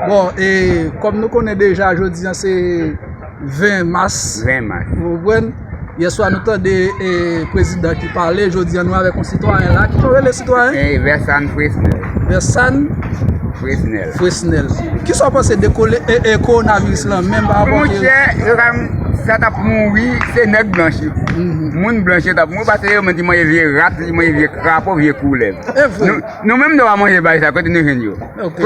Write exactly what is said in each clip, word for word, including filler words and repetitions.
Bon, e kòm nou konnen deja, jodi a se ven mas. Ven mas. Ou konprann? Yèswa nou tande e, prezidan ki pale, jodi a nou avèk yon sitwayen la. Kijan w rele sitwayen? E, Versan Fresnel. Versan Fresnel. Fresnel. Kisa w panse de kole, e, e, kowonaviris lan menm pa rapò ke... Monchè, yo ka, sa t ap mouri, se nèg blanch yo. Moun blanch yo t ap mouri, paske yo menm ki manje vye rat, ki manje vye krapo, vye koulèv. E vre. Nou, nou menm nou pa manje bagay sa, kote nou jwenn yo? Ok.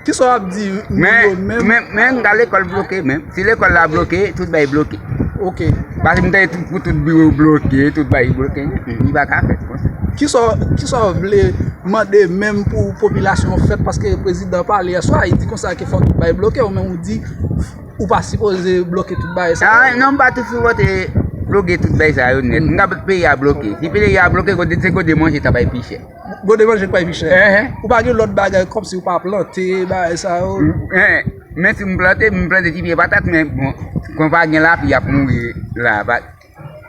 Kisa w ap di moun yo menm? Men, men, men, gade lekòl bloke menm. Si lekòl la bloke, tout bagay bloke. Ok. Paske m tande tout, pou tout biwo bloke, tout bagay bloke. Li pa ka fèt konsa. Kisa, kisa w vle mande menm pou popilasyon an fèt? Paske prezidan pale yèswa, li di konsa ke fò tout bagay bloke, ou menm ou di ou pa sipoze bloke tout bagay sa. Ah, non, m pa tou sipoze bloke tout bagay sa yo nèt. M ka peyi a bloke. Si peyi a bloke, kote, se kote manje ta bay pi chè. Gode manje k pay pi chè. Ou pa gen lòt bagay kòmsi ou pa plante, bagay sa yo. Men si m plante, m plante ti pye patat, men bon, kon pa gen lapli, y ap mouri la.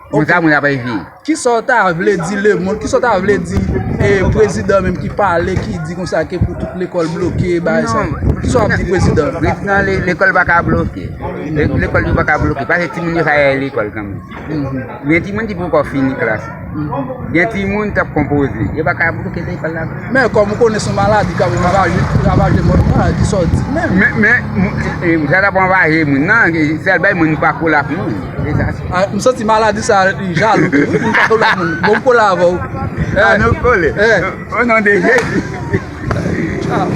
Konsa moun ap viv. Kisa w ta vle di lemonn? Kisa w ta vle di e, prezidan menm ki pale, ki di konsa ke pou tout lekòl bloke, bagay sa yo? Kisa w ap di prezidan? Prezidan, le- lekòl pa ka bloke. Le- Lekòl yo pa ka bloke. Paske timoun yo sa y al lekòl kanmenm. Gen timoun ki poko fini klas. Gen timoun k ap konpoze. Yo pa ka bloke lekòl la. Men kòm ou konnen se yon maladi k ap ravaje, ravaje mond lan, ki sòti menm. Men, men, m- e, e, sa t ap anvaje moun nan, e, sèl bay moun pa kole ak moun. Se sa. Ah, m santi maladi sa li jalou tou, wi, pou m pa kole ak moun. Bon, m kole avè w. Ah, nou kole. O non de Jezi. Tchao.